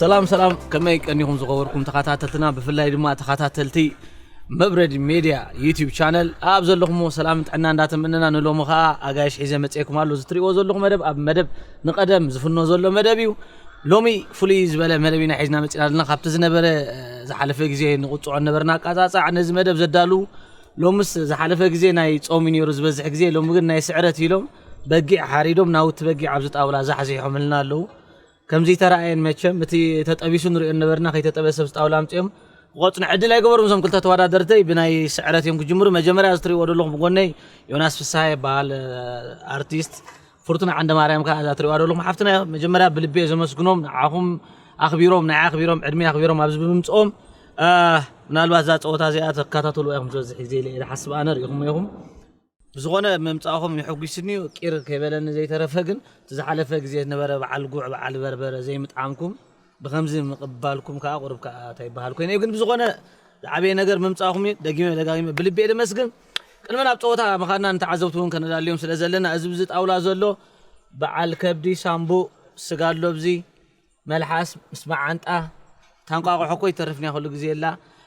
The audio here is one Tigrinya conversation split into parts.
ሰላም ሰላም፣ ከመይ ቀኒኹም ዝኸበርኩም ተኸታተልትና፣ ብፍላይ ድማ ተኸታተልቲ መብረድ ሜድያ ዩቲዩብ ቻነል ኣብ ዘለኹሞ ሰላም ጥዕና እንዳተመነና፣ ንሎሚ ኸኣ ኣጋይሽ ሒዘ መጽኤኩም ኣሎ። እዚ ትሪእዎ ዘለኹም መደብ ኣብ መደብ ንቐደም ዝፍኖ ዘሎ መደብ እዩ። ሎሚ ፍሉይ ዝበለ መደብ ኢና ሒዝና መጺና ዘለና። ካብቲ ዝነበረ፣ እ፣ ዝሓለፈ ግዜ ንቕጽዖ ነበርና ኣቃጻጻዕ፣ ነዚ መደብ ዘዳልዉ ሎምስ ዝሓለፈ ግዜ ናይ ጾም እዩ ነይሩ ዝበዝሕ ግዜ፣ ሎሚ ግን ናይ ስዕረት ኢሎም በጊዕ ሓሪዶም ናውቲ በጊዕ ኣብዚ ጣውላ ዛሕዚሖምልና ኣለዉ። ከምዚ ተራእየን መቸም፣ እቲ ተጠቢሱ ንሪኦ ነበርና፣ ከይተጠበሰ ኣብዚ ጣውላ ኣምጺኦም ክቆጽኑ ዕድል ኣይገበሩን። እዞም ክልተ ተወዳደርተይ ብናይ ስዕረት እዮም ክጅምሩ። መጀመርያ እዚ ትሪእዎ ዘለኹም ብጎነይ ዮናስ ፍስሃ ይበሃል፣ እ፣ ኣርቲስት። ፍርቱና ዓንደ ማርያም ከኣ እዛ ትሪእዋ ዘለኹም ሓፍትና እያ። መጀመርያ ብልቢ እየ ዘመስግኖም፣ ንዓኹም ኣኽቢሮም፣ ንዓይ ኣኽቢሮም፣ ዕድመይ ኣኽቢሮም ኣብዚ ብምምጽኦም። እ፣ ምናልባት እዛ ጸወታ እዚኣ ተከታተልዋ ኢኹም ዝበዝሕ ግዜ ኢለ እየ ዝሓስብ ኣነ፣ ርኢኹም ኢኹም። ብዝኾነ ምምጻእኹም የሐጒስኒ እዩ። ቂር ከይበለኒ ዘይተረፈ ግን እቲ ዝሓለፈ ግዜ ዝነበረ በዓል ጉዕ፣ በዓል በርበረ ዘይምጥዓምኩም ብኸምዚ ምቕባልኩም ከኣ ቁሩብ ከኣ እንታይ ይበሃል ኮይነ እዩ። ግን ብዝኾነ ዝዓበየ ነገር ምምጻእኹም እዩ። ደጊመ ደጋጊመ ብልቢ እየ ደመስግን። ቅድሚ ናብ ጸወታ ምኻድና ንተዓዘብቲ እውን ከነዳልዮም ስለ ዘለና፣ እዚ ብዚ ጣውላ ዘሎ በዓል ከብዲ፣ ሳምቡእ፣ ስጋ ኣሎ፣ ብዚ መልሓስ ምስ መዓንጣ፣ ታንቋቑሖ እኮ ይተርፍን እያ ኩሉ ግዜ የላ።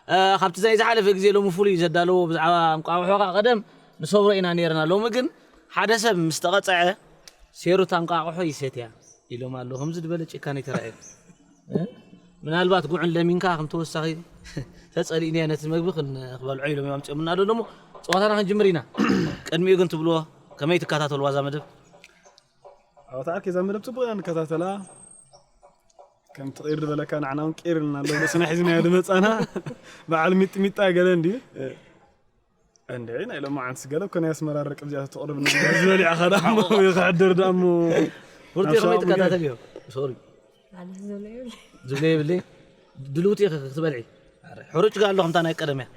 እ፣ ካብቲ ናይ ዝሓለፈ ግዜ ሎሚ ፍሉይ ዘዳለዎ ብዛዕባ እንቋቑሖ ከኣ ቀደም ንሰብሮ ኢና ነይርና። ሎሚ ግን ሓደ ሰብ ምስ ተቐጽዐ ሴሩ ታንቋቑሖ ይሰትያ ኢሎም ኣለዉ። ከምዚ ዝበለ ጭካነ ይተራእየ። እ? ምናልባት ጉዕን ለሚንካ ከም ተወሳኺ ተጸሊእናዮ ነቲ መግቢ ክን-፣ ክበልዖ ኢሎም እዮም ኣምጺኦምና ኣለዉ። እሞ ጸዋታና ክንጅምር ኢና። ቅድሚኡ ግን ትብልዎ ከመይ ትከታተልዋ እዛ መደብ? ኣዎ፣ ተኣኪ እዛ መደብ ጽቡቕ ኢና ንከታተላ። ከም ትቕይር ዝበለካ ንዓና እውን ቅይር ኢልና ኣሎ። ርእስና ሒዝናዮ ድመጻና። በዓል ሚጥሚጣ ገለ እንድዩ። እንድዒ ናይ ሎማዓንትስ ገለ እኮ ናይ ኣስመራ ረቅብ እዚኣ ተቕርብና። ዝበሊዓ ኸዳ እሞ ክሕደር ደኣ እሞ ፉርቲ ናብ ከመይ ሸዋቕ ትከታተል እዮም? ሶሪ። ማለት ዝብሎ የብለይ። ዝብሎ የብለይ። ድልውቲ ኢኺ ክትበልዒ። ኣረ፣ ሕሩጭ ጋር ኣሎ ከምታ ናይ ቀደም እያ።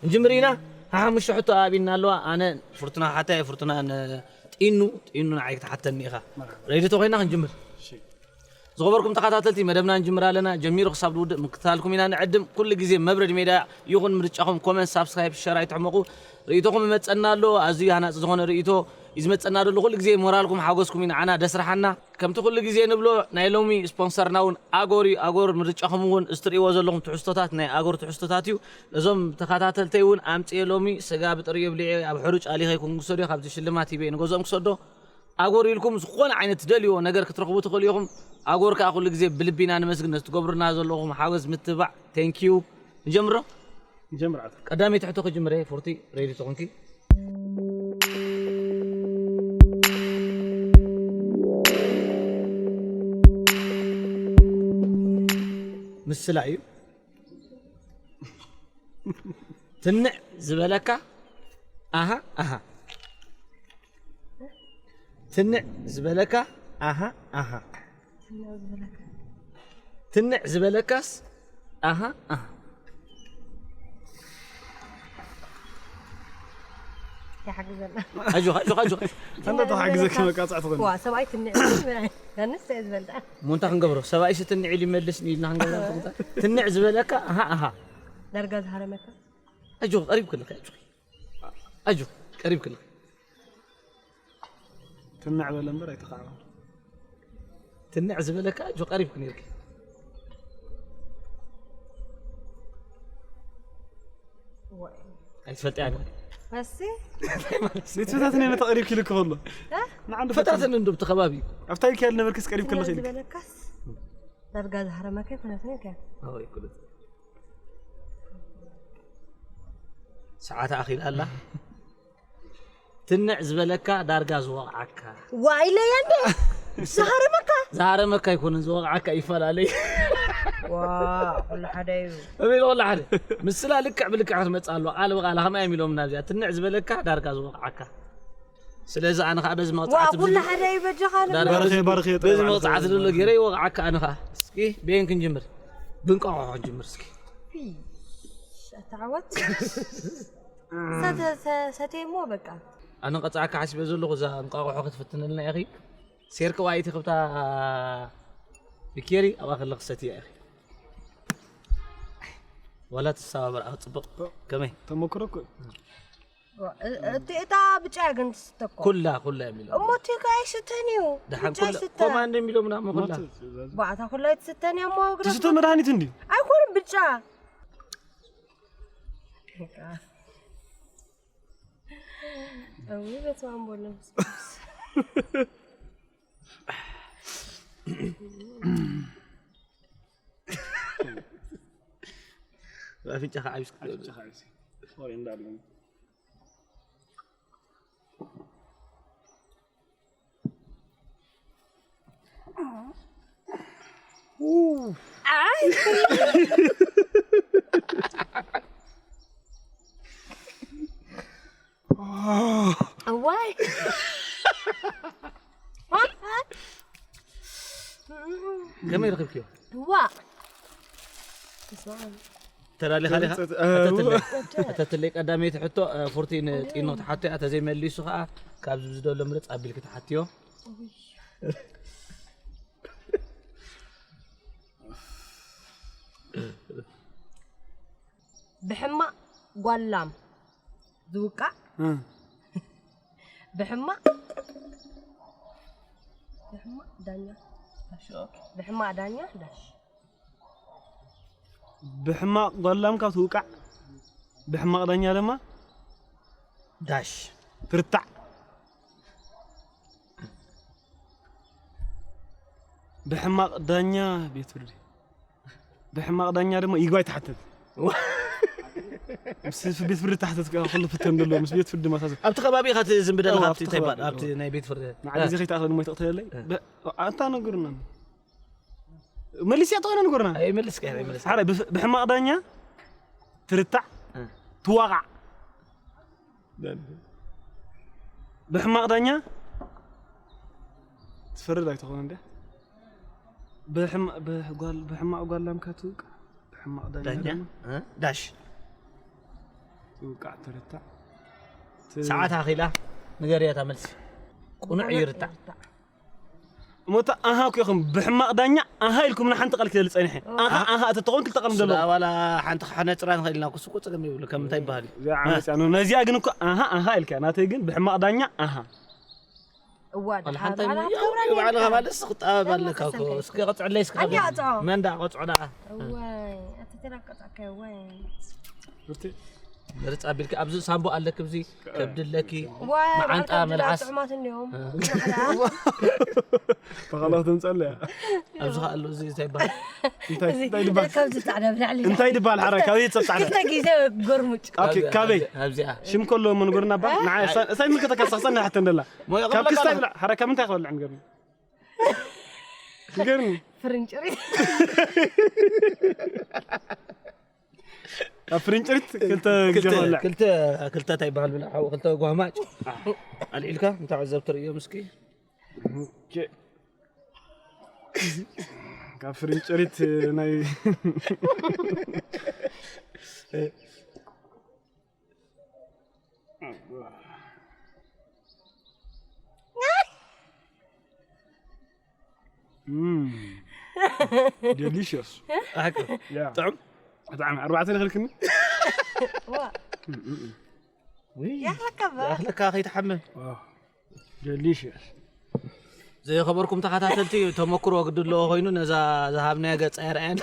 እንጅምር ኢና። ሓሙሽተ ሕቶ ኣቢና ኣለዋ። ኣነ ፍርቱና ሓታ እየ፣ ፍርቱና ን-፣ ጢኑ፣ ጢኑ ንዓይ ክትሓተኒ ኢኻ። ሬዲ ተኾይና ክንጅምር። እሺ። ዝኸበርኩም ተኸታተልቲ፣ መደብና ንጅምር ኣለና። ጀሚሩ ክሳብ ዝውድእ ምክትታልኩም ኢና ንዕድም። ኩሉ ግዜ መብረድ ሜድያ ይኹን ምርጫኹም፣ ኮመንት፣ ሳብስክራይብ፣ ሸር ኣይትሕመቑ። ርእይቶኹም ይመጸና ኣሎ። ኣዝዩ ሃናጺ ዝኾነ ርእይቶ እዩ ዝመጸና ዘሎ። ኩሉ ግዜ ሞራልኩም ሓጎስኩም እዩ ንዓና ደስርሓና። ከምቲ ኩሉ ግዜ ንብሎ፣ ናይ ሎሚ ስፖንሰርና እውን ኣጎር እዩ። ኣጎር ምርጫኹም እውን እዚ ትርእይዎ ዘለኹም ትሕዝቶታት ናይ ኣጎር ትሕዝቶታት እዩ። ነዞም ተኸታተልተይ እውን ኣምጽኤ ሎሚ ስጋ ብጥሪኡ ብሊዐ ኣብ ሕሩጭ ኣሊኸ ይኩን ክሰዶ፣ ካብዚ ሽልማት ሂበ ንገዝኦም ክሰዶ። ኣጎር ኢልኩም ዝኾነ ዓይነት ትደልይዎ ነገር ክትረኽቡ ትኽእሉ ኢኹም። ኣጎር ከኣ ኩሉ ግዜ ብልቢ ኢና ነመስግን ነቲ ትገብሩና ዘለኹም ሓገዝ ምትብባዕ። ቴንክ ዩ። ንጀምሮ? ንጀምር ዓቶ። ቀዳመይቲ ሕቶ ክጅምር እየ። ፉርቲ፣ ሬዲ ተኾንኪ? ምስላ እዩ። ትንዕ ዝበለካ ኣሃ ኣሃ። ትንዕ ዝበለካ ኣሃ ኣሃ። ትንዕ ዝበለካስ ኣሃ ኣሃ። ይሓግዘና። ኣጆኻ፣ ኣጆኻ፣ ኣጆኻ። እንተ ተሓግዘኪ መቃጻዕቲ ኾነ። ዋ፣ ሰብኣይ ትንዕ ዝበለካ። ያንስ እየ ዝበልጣ። እሞ እንታይ ክንገብሮ? ሰብኣይሲ ትንዕ ኢሉ ይመልስ ኢልና ክንገብሮ እንተ ትንዕ ዝበለካ ኣሃ ኣሃ። ዳርጋ ዝሃረመካ። ኣጆኺ፣ ቀሪብኪ ኣለኺ፣ ኣጆኺ። ኣጆኺ፣ ቀሪብኪ ኣለኺ። ትንዕ በለ እምበር ኣይተኻዕወን። ትንዕ ዝበለካ ኣጆ ቀሪብኪ ነይርኪ። ኣይትፈልጥያ ዶ? መሲ? ንትፈታተን እየ መታ ቀሪብኪ ኢልኪ ከሎ። እ? ንዓንዱ ፈታተን እንዶ ብቲ ከባቢ። ኣብታ ኢልኪ ያልነበርክስ ቀሪብ ከለኺ ኢልኪ። ዝበለካስ ዳርጋ ዝሃረመካ ኣይኮነትን እያ። ኣዎ፣ ኣይኮነትን። ሰዓት ኣኺላ ኣላ። ትንዕ ዝበለካ ዳርጋ ዝወቕዓካ። ዋይለያ እንደ ዝሃረመካ። ዝሃረመካ ኣይኮነን፣ ዝወቕዓካ ይፈላለይ። ዋ፣ ኩሉ ሓደ እዩ። እቤት ወላ ሓደ። ምስላ ልክዕ ብልክዕ ክትመጽእ ኣለዋ። ቃል ብቃል ከመይ እዮም ኢሎምና እዚኣ? ትንዕ ዝበለካ ዳርጋ ዝወቕዓካ። ስለዚ ኣነ ኸኣ በዚ ዋ፣ መቕጻዕቲ ኩሉ ብዚ-፣ ሓደ እዩ በጃኻ። ዳርጋ ባርኸ፣ በዚ፣ ባርኸ፣ በዚ ጥራሕ መቕጻዕቲ ባርኸ፣ ዘሎ ባርኸ። ገይረ ይወቕዓካ ኣነ ኸኣ። እስኪ በየን ክንጅምር? ብእንቋቑሖ ክንጅምር እስኪ። ፊሽ፣ ኣታ ዓወት። ሰተ-፣ ሰ-፣ ሰተይ እሞ በቃ። ኣነ ቀጻዕካ ሓሲበ ዘለኹ እዛ እንቋቑሖ ክትፍትንልና ኢኺ። ሴርክ ዋይቲ ክብታ ቢኬሪ ኣብኣ ከለኺ ሰትያ ኢኺ። ዋላ ትሰባበር ኣብ ጽቡቕ። ከመይ? ተመክሮ እኮ እዩ። ዋ፣ እ-፣ እቲ፣ እታ ብጫ ግን ትስተ እኮ። ኩላ፣ ኩላ እዮም ኢሎም። እሞ እቲ ከ ኣይስተን እዩ። ደሓን ብጫ ኩላ፣ ይስተ። ኮማንድ እዮም ኢሎምና እሞ ኩላ። ሞት ትእዛዝ። ዋ፣ እታ ኩላ ኣይትስተን እያ እሞ እግረ ትስተ መድሃኒት እንድዩ። ኣይኮነን ብጫ። እውይ፣ በስመ አብ ወወልድ ወመንፈስ ቅዱስ። ኣፍንጫኻ ዓብስ ክትብል። ኣፍንጫኻ ዓብስ። ሶሪ እንዳለ። ኣይ። እዋይ። ከመይ ረኺብክዮ? ዋ። ተስማዕም። ተዳሊኻ ዲኻ? እ፣ ሕተትለይ። ሕተትለይ ቀዳመይቲ ሕቶ፣ እ፣ ፉርቲ ንጢኖ ክትሓቶ እያ። ተዘይመሊሱ ኸዓ ካብዚ ብዝደሎ ምርጽ ኣቢልኪ ትሓትዮ። ብሕማቕ ጓል ላም ዝውቃዕ፣ እ። ብሕማቕ፣ ብሕማቕ ዳኛ ዳሽ። ብሕማቕ ዳኛ ዳሽ። ብሕማቕ ጓል ላም ካብ ትውቃዕ፣ ብሕማቕ ዳኛ ድማ ዳሽ። ትርታዕ። ብሕማቕ ዳኛ ቤት ፍርዲ። ብሕማቕ ዳኛ ድማ ይግባይ ትሓተት። ዋ። ምስ ቤት ፍርዲ ትሓተት ከኣ ኩሉ ፍተን ዘሎ፣ ምስ ቤት ፍርዲ መሳሰል። ኣብቲ ከባቢ ኢኻ እቲ ዝንቢ ደለኻ፣ እዋ፣ ኣብቲ ኣብቲ እንታይ ይባል? ከባቢ፣ ኣብቲ እዋ። ናይ ቤት ፍርዲ። ንዓዲ እ። እዚ ከይትኣኽለ ድማ ይተቕተለለይ? እ። ብ-፣ ኣንታ ነግርና። መሊስ እያ ተኾይና ንገርና። ኣይመልስካ፣ ኣይመልስካ። ሓራይ ብፍ-፣ ብሕማቕ ዳኛ ትርታዕ፣ እ። ትዋቓዕ። ብሕማቕ ዳኛ ትፈርድ ኣይትኾን እንደ። ብሕማ-፣ ብጓል-፣ ብሕማቕ ጓል ላምካ ትውቃዕ፣ ብሕማቕ ዳኛ ዳኛ? ድማ እ? ዳሽ። ትውቃዕ፣ ትርታዕ። ት-፣ ሰዓት ኣኺላ፣ ንገርያ እታ መልሲ። ቅኑዕ ይርታዕ። እሞ እታ ኣሃ እኮ ኢኹም ብሕማቕ ዳኛ ኣሃ ኢልኩም ንሓንቲ ቃል ክደሊ ጸኒሐ። ኣሃ፣ ኣሃ፣ ኣሃ፣ እተትኸውን ክልተ ቃል ምደለዎ። ስለ ኣባላ ሓንቲ ክሓነጽራ ንኽእል ኢና። ኩሱ እኮ ጸገም የብሉ። ከም እንታይ ይበሃል እዩ? እዚኣ ዓመጽ እያ። ነዚኣ ግን እኮ ኣሃ፣ ኣሃ ኢልካ። ናተይ ግን ብሕማቕ ዳኛ ኣሃ። እዋ፣ ወላ ደሓር ሓንቲ ባዕላ ያው ትገብራ ባዕልኻ ነርካ። ማለት እስኪ ጣበብ ኣለካ እኮ። ተሰንከ። እስኪ ቀጽዕለይ እስኪ ኣኛ ቀጽዕ። ኣጽዖ። መን ደኣ ቀጽዖ ደኣ? እዋይ፣ ኣቲ ተራ ቀጻዕካ፣ እዋይ። ብርቲ። ምርጽ ኣቢልኪ ኣብዚ ሳምቦ ኣለኪ፣ ኣብዚ ከብዲ ኣለኪ፣ ዋይ፣ መዓንጣ፣ ዓርካ ድላ መልዓስ። ጥዑማት እንዲዮም። እ። ተኸለኽ ትምጸለያ። ኣብዚ ኸኣ ኣሎ፣ እዚ እንታይ ይበሃል? እንታይ፣ እዚ እንታይ ድባል? ካብዚ ጻዕዳ ብላዕሊ። እንታይ ድባል ሓራ? ካበይ ጸብ ጻዕዳ? ክልተ ግዜ ጎርሙጭ። ኦኬ፣ ካብዚኣ፣ ካበይ? ካብዚኣ፣ ካብዚኣ። ሽም ከሎ መንጎርና ባል? እ? ንዓ፣ እሳ-፣ እሳይ ምልከተካ፣ ሳኽሳን ሓተን ደላ። ሞያ ካብ ክስታይ ከበላ። ብላ፣ ሓራ ካብ ምንታይ ክበልዕ ንገርኒ? ንገርኒ። ፍርንጭሪ። ካብ ፍርንጭሪት ክልተ ግዜ ክልተ፣ ክበልዕ። ክልተ፣ ክልተ እንታይ ይበሃል ብላ፣ ሓው፣ ክልተ ጓማጭ ኣልዒልካ፣ እንታይ ዕዘብ ትርእዮም እስኪ? ኦኬ። ካብ ፍርንጭሪት ናይ እም። ዴሊሽስ። ኣሕቂ። ያ። ጥዑም? ብጣዕሚ። ኣርባዕተ ንኽልክኒ? ዋ። እም፣ እም፣ እም። ውይ። ያኽለካ ባ። ያኽለካ ከይትሓምም። ዋው። ዴሊሽስ። ዘይኸበርኩም ተኸታተልቲ፣ ተመክሮ ግዲ ኣለዎ ኮይኑ፣ ነዛ ዝሃብናያ ገጻ የርኣየና።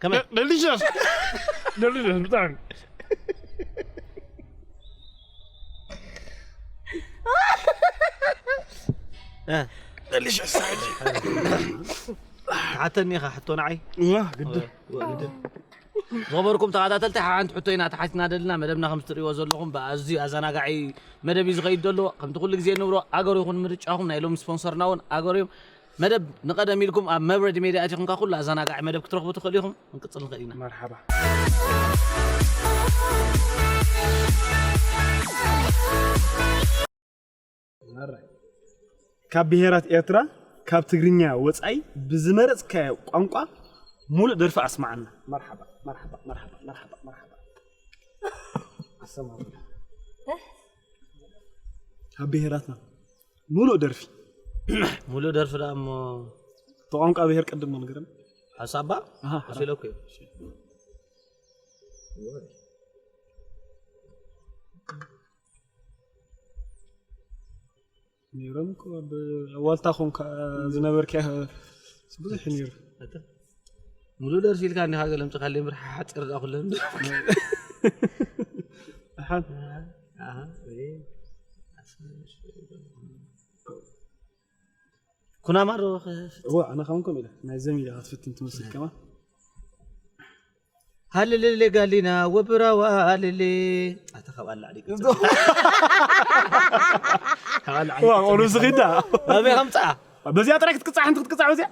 ከመይ? ደ-፣ ደሊሽስ። ደሊሽስ ብጣዕሚ። እ። ደሊሽስ። ሓተኒ ኢኻ ሕቶ ንዓይ? እዋ፣ ግዲ። እዋ፣ ግዲ። ዝኸበርኩም ተኸታተልቲ፣ ሓንቲ ሕቶ ኢና ተሓቲትና ደልና። መደብና ከም እትርእይዎ ዘለኹም ብኣዝዩ ኣዘናጋዒ መደብ እዩ ዝኸይድ ዘሎ። ከምቲ ኩሉ ግዜ እንብሎ፣ ኣገሩ ይኹን ምርጫኹም። ናይ ሎሚ ስፖንሰርና እውን ኣገሩ እዮም። መደብ ንቐደም ኢልኩም ኣብ መብረድ ሜድያ ኣቲኹም ካብ ኩሉ ኣዘናጋዒ መደብ ክትረኽቡ ትኽእሉ ኢኹም። ክንቅጽል ንኽእል ኢና። መርሓባ። ካብ ብሄራት ኤርትራ ካብ ትግርኛ ወጻኢ ብዝመረጽካዮ ቋንቋ ሙሉእ ደርፊ ኣስምዓና። መርሓባ፣ መርሓባ፣ መርሓባ፣ መርሓባ፣ መርሓባ። ኣሰማምና። ካብ ብሄራትና ሙሉእ ደርፊ። ሙሉእ ደርፊ ደኣ እሞ ብቋንቋ ብሄር ቅድም ንገረን። ሓሳባ? ኣሃ፣ ሓሲለኩ እዩ። ነይሮም እኮ ኣብ ዋልታ ኮንካ ዝነበርካ ብዙሕ ነይሩ። ሙሉእ ደርፊ ኢልካ እንዲኻ ገለምፅኻለይ እምበር ሓፂር ዳ ኩለን ኣሓን ኩናማ ዶ እዋ ኣነ ካውን ከም ኢለ ናይ ዘሚለ ክትፍትን ትመስል ከማ ሃልልሌ ጋሊና ወብራዋ ልሌ ኣታ ካብ ኣላዕሊ ዋ ኦሉ ዝኺዳ ኣበይ ከምፅኣ በዚኣ ጥራይ ክትቅፃዕ ሓንቲ ክትቅፃዕ በዚኣ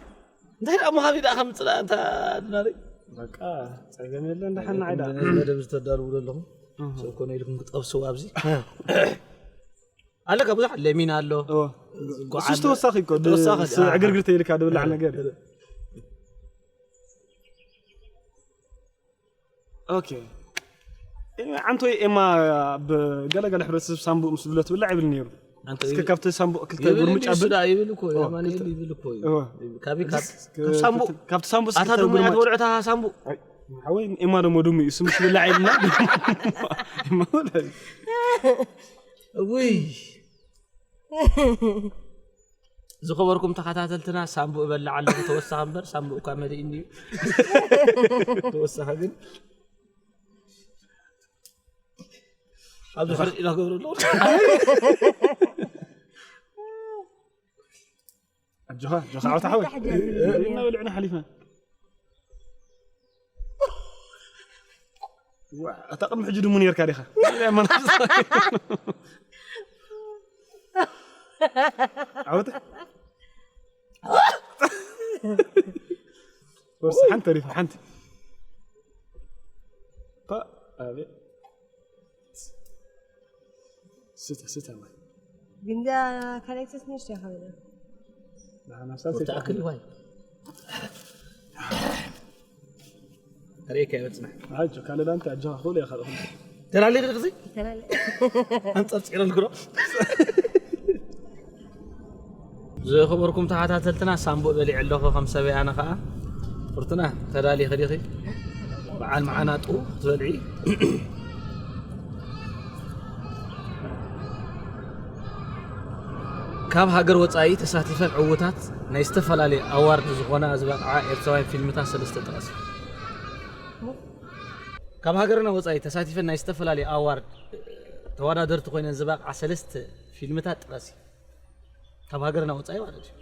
እንታይ ደኣ ምሃብ ደኣ ከምፅላ እንታ ድናሪ በቃ ፀገም የለ እንዳሓና ዓይዳ መደብ ዝተዳልዉ ዘለኹም ሰብ ኮነ ኢልኩም ክጠብስዋ ኣብዚ ኣለካ ብዙሕ ለሚን ኣሎ እሱስ ተወሳኺ እኮ ዕግርግር ተይልካ ድብላዕ ነገር ኦኬ ዓንቶ ኤማ ብገለገለ ሕብረተሰብ ሳምቡእ ምስ ብሎ ትብላዕ ይብል ነይሩ እስከ ካብቲ ሳምቡእ ክልተ ጉርምጭ ኣብልዳ ይብል እኮ ኣማኑኤል ይብል እኮ እዩ ካበይ ካብ ሳምቡእ ካብቲ ሳምቡእ ኣታ ድሙ እያ ትበልዑ እታ ሳምቡእ ሓወይ ኤማ ደሞ ድሙ እዩ ስም ትብላዕ ይልና ውይ ዝኸበርኩም ተኸታተልትና ሳምቡእ እበልዕ ኣለኹ ተወሳኺ እምበር ሳምቡእ እኳ መሊእኒ እዩ ተወሳኺ ግን ኣብዚ ሕርጭ ኢና ገብረ ኣለኹ ኣጆኻ ኣጆኻ ዓውታ ሓወይ እና በልዕና ሓሊፍና እታ ቅድሚ ሕጂ ድሙ ነርካ ዲኻ ዓወት ወርሲ ሓንቲ ተሪፋ ሓንቲ ኣቤት ስተ ስተ ማይ ግንዳ ካልኣይተስ ንእሽቶ ይኸበደ ተኣክል ዋይ ሬካ ይበፅና ኣጆ ካልእ ዳንተ ኣጆኻ ክብሉ እየ ካልእ ተላሊ ክዚ ተላለ ኣንፀርፂረ ልግሮ ዝኸበርኩም ተኸታተልትና ሳምቡእ በሊዐ ኣለኹ ከም ሰበይ ኣነ ከዓ ፍርቱና ተዳሊኺ ዲኺ በዓል መዓናጡ ክትበልዒ ካብ ሃገር ወፃኢ ተሳቲፈን ዕውታት ናይ ዝተፈላለየ ኣዋርድ ዝኾና ዝበቕዓ ኤርትራውያን ፊልምታት ሰለስተ ጥቐስ ካብ ሃገርና ወፃኢ ተሳቲፈን ናይ ዝተፈላለየ ኣዋርድ ተወዳደርቲ ኮይነን ዝበቕዓ ሰለስተ ፊልምታት ጥቐሲ ካብ ሃገርና ወፃኢ ማለት እዩ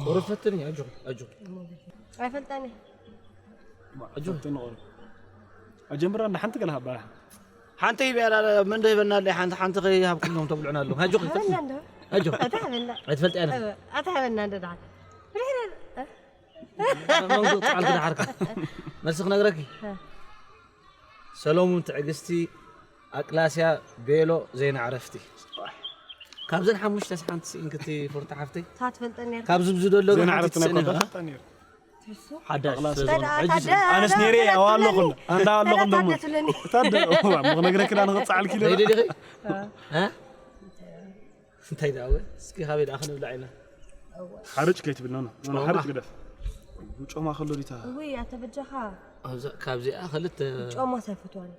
ቁሩብ ፈትኒ ኣጆኺ ኣጆኺ ኣይፈልጣኒ ኣጆኺ ኣጀምራ እንዳ ሓንቲ ገለ ሃባ ሓንቲ ይበላ መን ዶ ይበና ኣለ ሓንቲ ሓንቲ ከይሃብኩም እዮም ተብልዑና ኣለዉ ኣጆኺ ሃበና እንዶ ኣጆኺ ኣታ ሃበና ኣይትፈልጥያ ነኺ ኣታ ሃበና እንዶ ደሓን ብድሕሪ መንጎ ጻዕልቲ ደሓርካ መልሲ ክነግረኪ ሰሎሙን ትዕግስቲ ኣቅላስያ ቤሎ ዜና ዕረፍቲ ካብዘን ሓሙሽተ ሓንቲ ስኢንክቲ ፍርታ ሓፍተይ ታትፈልጠኒ ካብዚ ብዚ ደሎ ግን ሓንቲ ዜና ዕረፍቲ ናይ ትስእኒ ኮታ ኢኻ። ፈጣን ነይሩ ሓዳሽ ተዳ- ሰዞን ሕጂ ታደ- ኣነስ ነይረ ኣዋለኹን ኣንዳ ኣለኹን ደሞ ታደትለኒ ታደ ዋ ምኽነግረኪ ዳ ንኽጻዓልኪ ደ ደይደ ዲኺ እ? እንታይ ደኣ ወ እስኪ ካበይ ደኣ ክንብላ ኢና ሓርጭ ከይትብል ኖ ኖ ሓርጭ ግደፍ ጮማ ከሎ ዲታ ውይ ኣተበጃኻ ኣብዛ- ካብዚኣ ክልተ ጮማ ሳይፈትዋኒ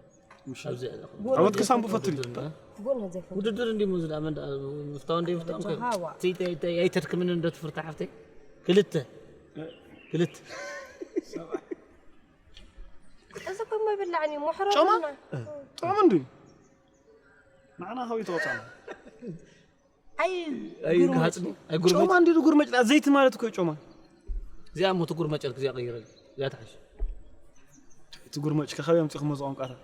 ካብዚኣ ኣለኹ ዓወትኪ ሳምቡ ፈትሪ ጎና ዘይፈ ውድድር እንዲ ሙዝ ደኣ መን ደኣ ምፍታው እንደ ምፍታው ሃዋ ኣይተድክምን እንደ ትፍርታ ሓፍተይ ክልተ ክልተ እዚ ኮሞ ይብላዕኒ ሞሕሮ ጮማ? ቡና። ጥዑም እንዲ ንዓና ከብይ ተወፃና ኣይ ኣይግሃፅኒ ኣይጉርመጭ ጮማ እንዲ ጉርመጭ ዘይቲ ማለት እኮ እዩ ጮማ እዚኣ ሞ ትጉርመጨልክ እዚኣ ቀይረል እዚኣ ትሓሽ ትጉርመጭ ከኸብ ኣምፂኹም መዚ ቋንቋታት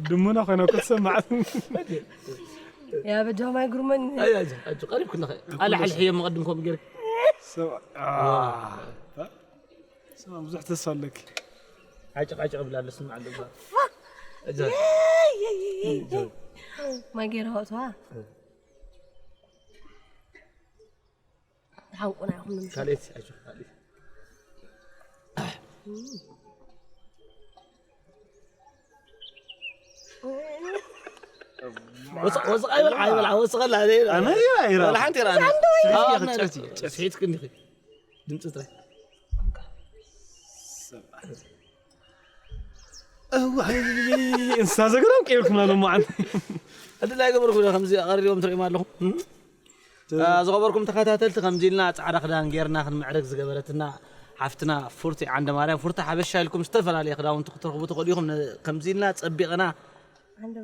ድሙና ኮይና ክትሰማዕ ያ በጃማ ይጉርመኒ ቀሪብ ክለኸ ኣለ ሓልሕዮ መቐድም ከም ገይር ስማ ብዙሕ ተስፋ ኣለኪ ዓጭቕ ዓጭቕ ብላ ኣለስምዓ ኣለባ ማጌራ ወጥዋ ሓንቁና ይኹም ንምሽ ካልእት ዓጭቕ ካልእት ወስቕ ወስቕ ኣይበል ኣይበል ወስቐላ ኣነ ይራ ይራ ወላ ሓንቲ ይራ ስሒት ክንዲኺ ድምፂ ጥራይ እዋይ እንስሳ ዘገዳም ቀይርኩምና ሎማዓን ዕድል ኣይገበርኩ ከምዚ ኣቐሪቦም ትሪኦም ኣለኹም ዝኸበርኩም ተኸታተልቲ ከምዚ ኢልና ፃዕዳ ክዳን ጌርና ክንምዕረግ ዝገበረትና ሓፍትና ፉርቲ ዓንደ ማርያም ፉርቲ ሓበሻ ኢልኩም ዝተፈላለየ ክዳውንቲ ክትረኽቡ ትኽእሉ ኢኹም ከምዚ ኢልና ፀቢቕና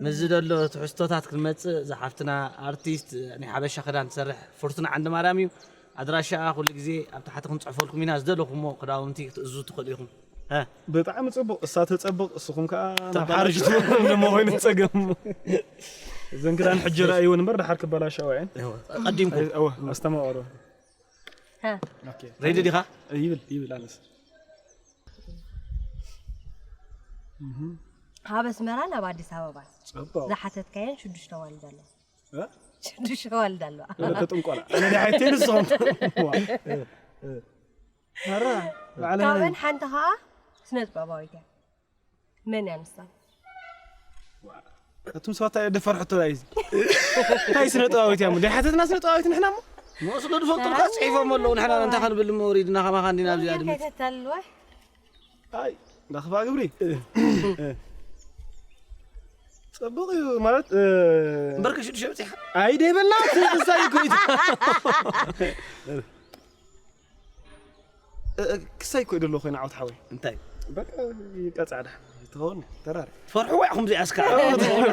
ምስዚ ዘሎ ትሕዝቶታት ክንመፅእ ዝሓፍትና ኣርቲስት ናይ ሓበሻ ክዳን ትሰርሕ ፉርቱና ዓንደ ማርያም እዩ ኣድራሻኣ ኩሉ ግዜ ኣብ ታሕቲ ክንፅሕፈልኩም ኢና ዝደለኹሞ ክዳውንቲ ክትእዝዙ ትኽእሉ ኢኹም ብጣዕሚ ፅቡቅ እሳ ተፀብቕ እስኹም ከዓ ናብ ሓርሽ ትመኩም ደሞ ኮይኑ ፀገም እዘን ክዳን ሕጂ ረኣይወን እምበር ድሓር ክበላሻዋ እየን ቀዲምኩም ኣስተማቐሩ ሬዲ ዲኻ ይብል ይብል ኣነስ ካብ ኣስመራ ናብ ኣዲስ ኣበባ ዝሓተትካየን ሽዱሽተ ዋልድ ኣለዋ ሽዱሽተ ዋልድ ኣለዋ ተጥንቆላ ኣነ ድሓይቴ ንስኹም ካብአን ሓንቲ ከዓ ስነ ጥበባዊት እያ መን እያ ንሳ እቱም ሰባት ደፈር ሕቶ ዩ እንታይ ስነ ጥበባዊት እያ ደ ሓተትና ስነ ጥበባዊት ንሕና ሞ ንወስዶ ዝፈልጡልካ ፅሒፎም ኣለዉ ንሕና እንታይ ከንብል እሞ ወሪድና ከማኻ እንዲና ኣብዚኣ ድምፅ ከይተታልልዋ ኣይ ዳኽፋ ግብሪ ፅቡቅ እዩ ማለት እምበርከ ሽዱሽተ በፂሓ ኣይ ደይበላ ክሳይ ኮይት ክሳይ ኮይ ደሎ ኮይና ዓውት ሓወይ እንታይ በቃ ቀጻዕዳ ትኸውን ተራሪ ትፈርሕዋ ኢኹም ዚኣስካ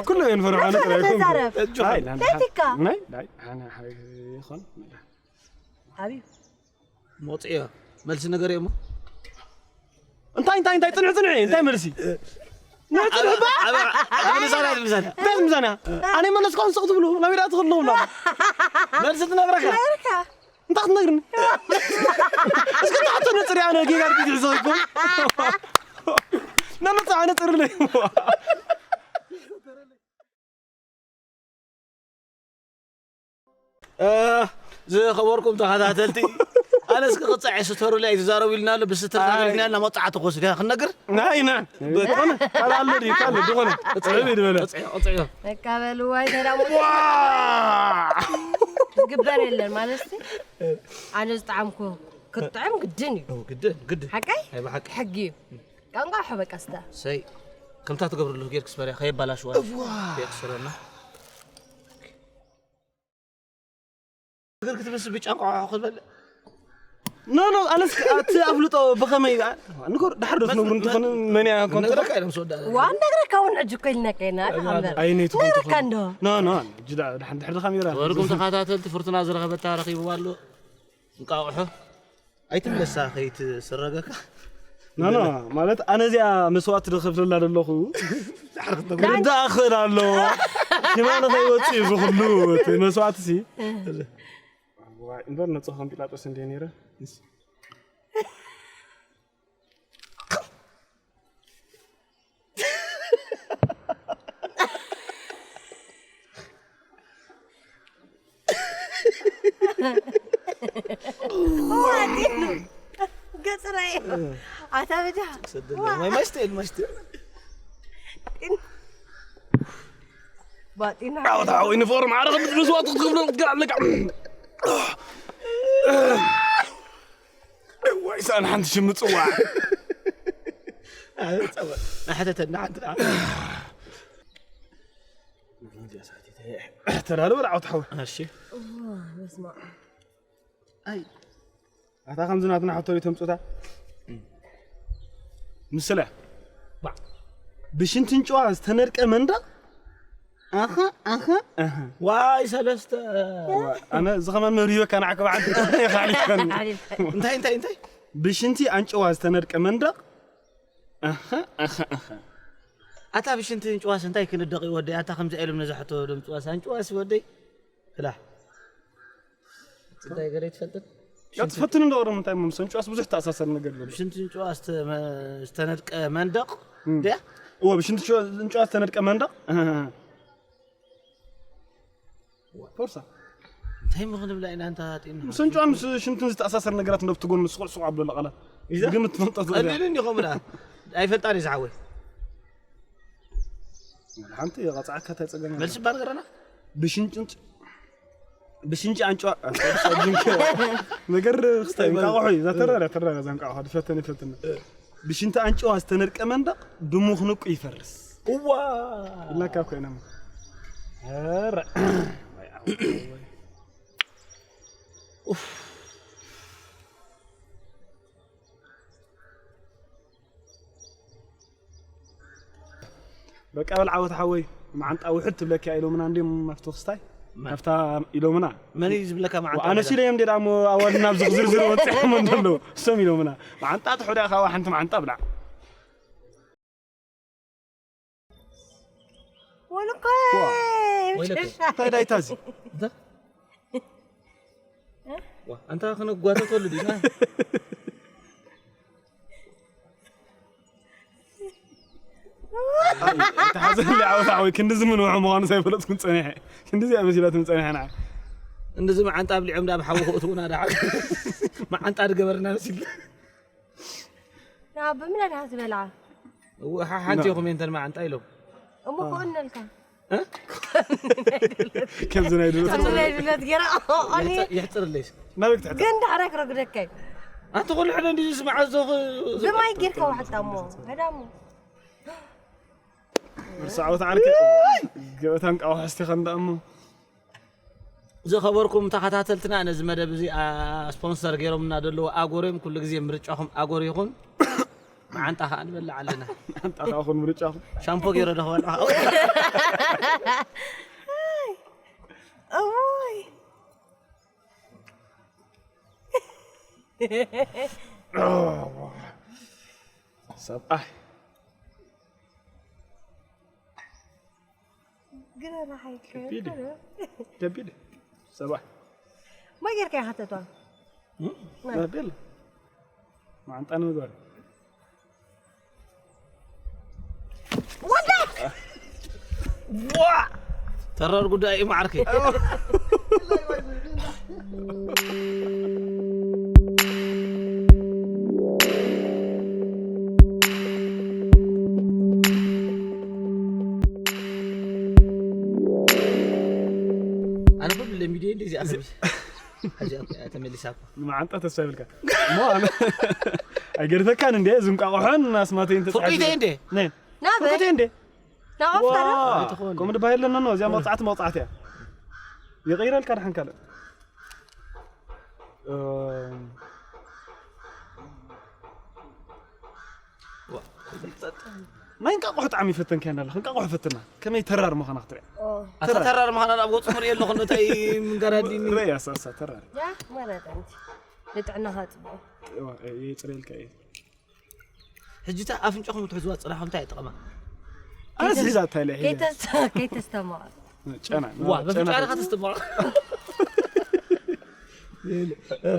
ኩሎ እየን ፈርሖ ኣነ ጥራይ ይኹን ተዛረብ። ኣይ፣ ናይ- ተቲካ። ናይ- ናይ- ናይ- ሓ- ይኹን ኣብዩ መውፅዮ መልሲ ነገር እሞ እንታይ እንታይ እንታይ ፅንሕ ፅንሕ እንታይ መልሲ ምሳና ምሳና እንታይ ምሳና ኣነ መለስካ ንስኹ ትብሉ ናብ ኢዳ ትኽልኹም ናብ መልሲ ትነግረካ እንታይ ክትነግርኒ እስኪ ታሕቶ ነፅር ኣነ ጌጋ ድግዲ ዝዘይኩም ነመፃ ነፅርለይ ዝኸበርኩም ተኸታተልቲ ኣነ እስኪ ቅፃዕ ስተሩ ላይ ትዛረቡ ኢልና ኣሎ ብስተር ተዛረብና ልና መጣዕቲ ክወስድ እያ ክነግር ናይ ና በኮነ ካል ኣሎ ድዩ ካል ድኾነ ፅዕብ ይድበለ መቃበልዋ ይተዳሙ ዝግበር የለን ማለት ኣነ ዝጣዕምኩ ክጥዕም ግድን እዩ ግድን ግድን ሓቀይ ብሓቂ ሕጊ እዩ ቃንቋ ሕበቀስተ ሰይ ከምታ ትገብርሉ ጌርክ ስበርያ ከየባላሽዋ የክስረና እግር ክትምስ ብጫ እንቋ ክትበልዕ ኖ ኖ ኣነስ እቲ ኣፍልጦ ብኸመይ ንገር ድሓር ዶ ትነግሩ እንትኾኑ መን እያ ኮንትራ ዋን ነግረካ እውን ዕጅ እኮ ኢልነካ ኢና ኣምበር ኣይነይቱ ነግረካ እንዶ ኖ ኖ ጅዳ ድሓን ድሕር ድኻ ሚራ ወርኩም ተኸታተልቲ ፍርቱና ዝረኸበታ ረኺብዋ ኣሎ እንቃቑሖ ኣይትምለሳ ከይትስረገካ ናና ማለት ኣነ እዚኣ መስዋእቲ ዝኸፍለላ ዘለኹ ክርዳእ ክእል ኣለዎ ሽማ ንኸይወፅእ እዩ ዝኽሉ እቲ መስዋእቲ ሲ እምበር ነፅኸም ጲላጦስ እንደ ነይረ ገፅራይ ኣታ በጃ ማይ ማይ ስቴል ማይ ስቴል ባጢና ኣወታ ወይ ንፎርም ዓረኸ ምስ መስዋእቲ ክትገብሮ ክትገር ኣለካ ዋይ ሳን ሓንቲ ሽም ምፅዋዕ ናሕተተና ሓንቲ ተዳሎ በል ዓውት ሓወ እሺ በስማ ኣይ ኣታ ከምዚ ናትና ሕቶ ይተምፁታ ምስለ ብሽንትን ጨዋ ዝተነድቀ መንደቕ ኣኸ ኣኸ ኣኸ ዋይ ሰለስተ ኣነ እዚ ከማን መብሪበካ ንዓክ ብዓንተ ይኻሊፈን እንታይ እንታይ እንታይ ብሽንቲ ኣንጨዋ ዝተነድቀ መንደቕ ኣኸ ኣኸ ኣኸ ኣታ ብሽንቲ ኣንጭዋስ እንታይ ክንደቕ እዩ ወደይ ኣታ ከምዚ ኢሎም ነዛ ሕቶ ደምፅዋስ ኣንጭዋስ ወደይ ክላ እንታይ ገለ ትፈልጥን ያትፈትን እንደወረ ምንታይ ምስ ኣንጭዋስ ብዙሕ ተኣሳሰር ነገር ኣሎ ብሽንቲ ኣንጭዋስ ዝተነድቀ መንደቕ ድያ እወ ብሽንቲ ኣንጭዋስ ዝተነድቀ መንደቕ ፎርሳ እንታይ ምኽንብላ ኢና እንታ ጢና ምስ ኣንጭዋን ምስ ሽንትን ዝተኣሳሰር ነገራት እንደብቲ ጎን ስቑዕ ስቑዕ ኣብሎ ቃላት ግምት ትፈልጦ ትኽእል እያ። ቀሊል እንዲኹም ላ ኣይፈልጣን እዩ ዝሓወይ ሓንቲ የቐጻዕካ እንታይ ጸገም ኣለዎ? መልሲ ባር ገረና? ብሽንጭንጭ ብሽንጭ ኣንጭዋ ኣንጭዋ ነገር ክስታይ እንቃቑሖ እዩ። እዛ ተራራ ተራራ እዛ እንቃቑሖ ድፈተን ይፈትን። ብሽንቲ ኣንጭዋ ዝተነድቀ መንደቕ ድሙ ክንቁ ይፈርስ። እዋ! ኢልናካ እኮ ኢና። ኧረ። ኡፍ። በቃ በል ዓወት ሓወይ፣ መዓንጣ ውሕድ ትብለካ ኢሎምና እንድዮም ኣብቲ ክስታይ። መን? ካብታ ኢሎምና። መን እዩ ዝብለካ መዓንጣ ኣነስ ውሕድ? ኢለ እዮም እንዴ ደኣ እሞ ኣዋልና ኣብዚ ዝርዝር ወፂዖም እንደለዉ። እሶም ኢሎምና። መዓንጣ ትሑዳ ኢኻ፣ ሓንቲ መዓንጣ ብላዕ። ወልኮ፣ ዋ። ወይለኮ። ሽሻ። እንታይ ዳይታ እዚ? እንታይ? ዋ፣ ኣንታ ክነጓተተሉ ዲና? ተሓዘሊ ዓወት ሓወይ፣ ክንድዚ ምንውሑ ምዃኑ ሳይፈለጥኩን ጸኒሐ። ክንድዚ እያ መሲላትኒ ጸኒሐ ንዓ። እንደዚ መዓንጣ ኣብሊዖም ዳብ ሓዊ ክእትዉና ደሓር። መዓንጣ ድገበርና መሲል። ና፣ ብምና ድሃ ዝበልዓ? እወ፣ ሓ-፣ ሓንቲ ና። ኢኹም የንተን መዓንጣ ኢሎም። እሞ ክእነልካ። እ? ከምዚ ናይ ድሎት። ከምዚ ናይ ድሎት ገይራ፣ ኦ፣ ኦኒ። ይሕጽ-፣ ይሕጽርለይ። ናበይ ክትሕጽር? ግን ዳሕራይ ክረግደካ እዩ። ኣንቲ ኩሉ ሕደ እንዲዚ ስምዓ፣ ዞኽ-፣ ብማይ ጌርካ ዋሕጣ እሞ። ሄዳ እሞ። ርሳዖት ዓርኪ። ገበታን ቃውሕ እስቲ ከንዳ እሞ። ዝኸበርኩም ተኸታተልትና፣ ነዚ መደብ እዚ፣ ኣ፣ ስፖንሰር ገይሮምና ዘለዉ ኣጎር እዮም። ኩሉ ግዜ ምርጫኹም ኣጎር ይኹን። መዓንጣ ኸኣ ንበልዕ ኣለና። መዓንጣ ኸኣ ኹን ምርጫኹም። ሻምፖ ገይረ ዶ ክበልዖ? እዋይ። ሰብኣይ። ግን ራሓይ ከቢድ። ከቢድ። ሰብኣይ። ማይ ጌርካ ይሓተቷ። እም? ማይ። ማይ ቤል። መዓንጣ ንምግባር። ወደ! ዋ! ተራር ጉዳይ እዩ፣ መዓርከይ። ኣነ ኩሉ ለሚድዮ እንደዚ ኣኽል። ሕጂ እኮ እያ ተመሊሳ እኮ። ንመዓንጣ ተስፋ ይብልካ። እሞ ኣነ ኣይገድፈካን እንዴ፣ እዞም ቃቑሖን ኣስማተይን ተጻሒፉ። ፍርቂተይ እንዴ? ነን። ናበይ? ፍርቂተይ እንዴ? ናብ ዋ፣ ኣፍታራ? ኣይትኾን። ከምኡ ድባይ ኣለና ነው፣ እዚኣ መቕጻዕቲ መቕጻዕቲ እያ። ይቕይረልካ ድሓን ካልእ። እም፣ ዋ፣ ናይ እንቃቑሖ ጣዕሚ ይፈተንካ ኢና ኣለኻ። እንቃቑሖ ፈትና። ከመይ ተራር ምዃና ክትሪኣ። ኦ። ኣታ ተራር። ተራር ምዃና ናብ ገጹ ክሪኦ ኣለኹ፣ እንታይ ምንጋር ኣዲኒ? ርኣያ፣ ኣሳ፣ ኣሳ፣ ተራር። ያ፣ ማለት ኣንቲ። ንጥዕናኻ ጽቡቕ። እዋ፣ እየ፣ ይጽረየልካ እየ። ሕጂ እታ ኣፍንጫኹም ትሕዝዋ ጽናሕኩም እንታይ ይጠቕማ? ኣነ ሒዛ እንታይ ኢለ ሒዘ? ከይተስተ-፣ ከይተስተማቐር። ጨና፣ ዋ፣ ጨና በፍንጫ ዲኻ ተስተማቐር?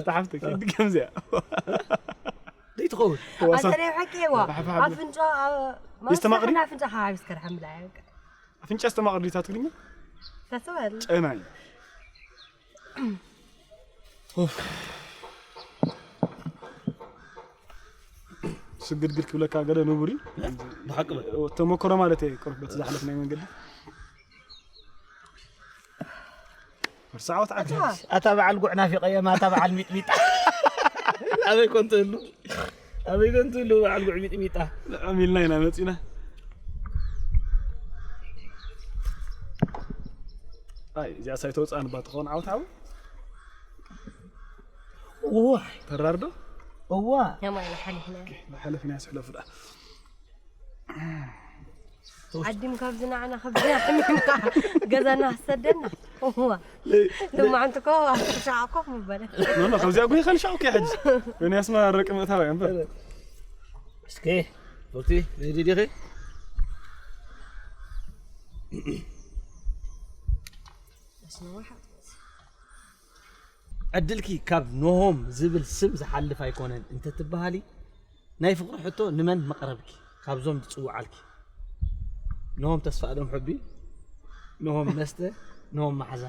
ተሓፍተ፣ ከይዲ ከምዚኣ። ደይ ትኸውን። ዋሳ-፣ ኣንተ ናይ ሓቂ ዋ። ሓፍ፣ ሓፍ። ኣፍንጫ፣ ኣ-፣ የስተማቕሪ? ማስተር ኣፍንጫ ሓቢስካ ድሓን ብላ እያ። ኣፍንጫ ኣስተማቕር ዲታ ትግርኛ? ተስበል። ጨና እዩ። ኡፍ። ስግድግድ ክብለካ ገለ ንቡር እዩ። ብሓቂ በል። ተመክሮ ማለት እየ፣ ቅሩብ በቲ ዝሓለፍናዮ መንገዲ። ርሳዖት ዓዲ። ኣታ በዓል ጉዕ ናፊቐ እየ፣ ኣታ በዓል ሚጥሚጣ። ኣበይ ኮን ትህሉ? ኣበይ ኮን ትህሉ በዓል ጉዕ ሚጥሚጣ? ንዕም ኢልና ኢና መጺና። ኣይ፣ እዚኣ ሳይተውፅኣን እባ ትኸውን ዓወት ዓወት። እዋ። ተራር ዶ? እዋ። የማይ ንሓሊፍና። ኦኬ፣ ንሓለፍና ስሕለፉ ደኣ። ዓዲም ካብዚ ንዓና ካብዚ ኣሕሚምካ ገዛና ክሰደና። እዋ። ሎማዓንቲ እኮ ኣብ ሻዕ ኮፍ ምበለ። ኖ፣ ኖ፣ ካብዚኣ ጎይ ካልሻ፣ ኦኬ፣ ሕጂ። ዮናስ መረቅ ምእታው እያ እምበር። እስኪ፣ ፎርቲ፣ ሬዲ ዲኺ? ዕድልኪ ካብ ኖሆም ዝብል ስም ዝሓልፍ ኣይኮነን እንተትበሃሊ፣ ናይ ፍቕሪ ሕቶ ንመን መቕረብኪ ካብዞም ዝጽውዓልኪ? ኖሆም ተስፋ፣ ኣዶም ሕቢ፣ ኖሆም መስተ፣ ኖሆም መሓዛ።